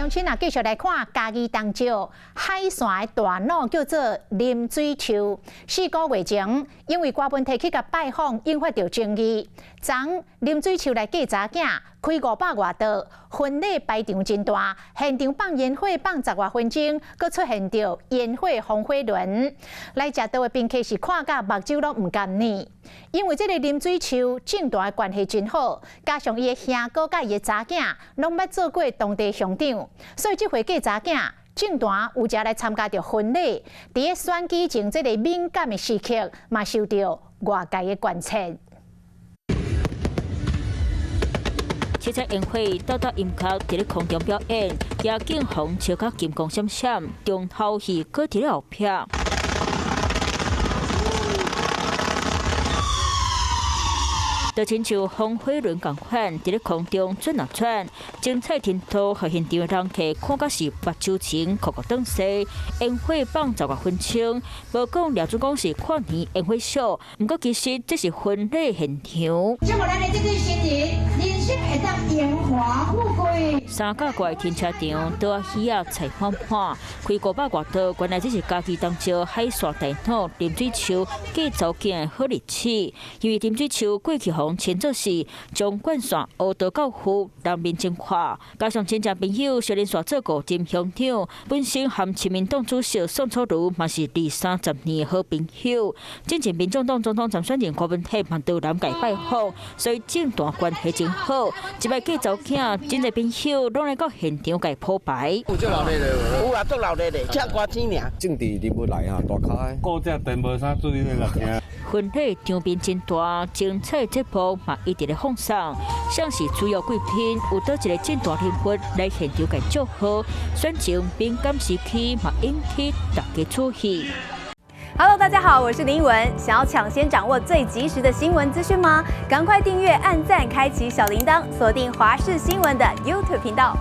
鄉親啊，繼續來看嘉義東石海線的大腦叫做林水秋。4個月前，因為郭文體去共拜訪，引發著爭議。昨林水秋來嫁查囝，開500外桌，婚禮排場真大，現場放煙火放10外分鐘，閣出現著煙火風火輪。來食桌的賓客是看甲目睭攏毋甘呢。因為這个林水秋政團的關係真好，加上伊的兄哥佮伊的查囝攏捌做過當地鄉長，所以這回嫁查囝，政團有遮來參加著婚禮。佇咧選舉前這个敏感的時刻，嘛受著外界的關切。七彩煙火倒倒音樂佇咧空中表演，夜景紅笑甲金光閃閃，重頭戲閣佇咧後壁。就親像風火輪仝款，佇咧空中轉啊轉，精彩天圖予現場的人客看甲是目睭前哭哭轉西，煙火放10外分鐘，無講廖主講是跨年煙火秀，毋過其實這是婚禮現場。祝福咱的這對新人，人生會當榮華富貴。三甲外停車場，桌仔椅仔載滿滿，開500外桌，原來這是嘉義東石海線大腦林水秋嫁查某囝的好日子。因為林水秋過去予人稱做是縱貫線烏道教父，人面真闊，加上親戚朋友小林煞做五任鄉長，本身和親民黨主席宋楚瑜嘛是二三十年的好朋友。之前民眾黨總統參選人柯文哲嘛到南界拜訪，所以政團關係真好。這擺嫁查某囝，真濟朋友攏來到現場共鋪排。有足熱鬧的，有啊，足熱鬧的，唱歌仔爾。政治人物來哈，大咖的。古早電無啥注意咧來聽。婚禮場面真大，精彩節目嘛一直咧放送，像是主要貴賓有佗一个政大人物來現場共祝賀，選情敏感時期嘛引起大家注意。 Hello，大家好，我是林文。想要搶先掌握最及時的新聞資訊嗎？趕快訂閱、按讚、開啟小鈴鐺，鎖定華視新聞的 YouTube 頻道。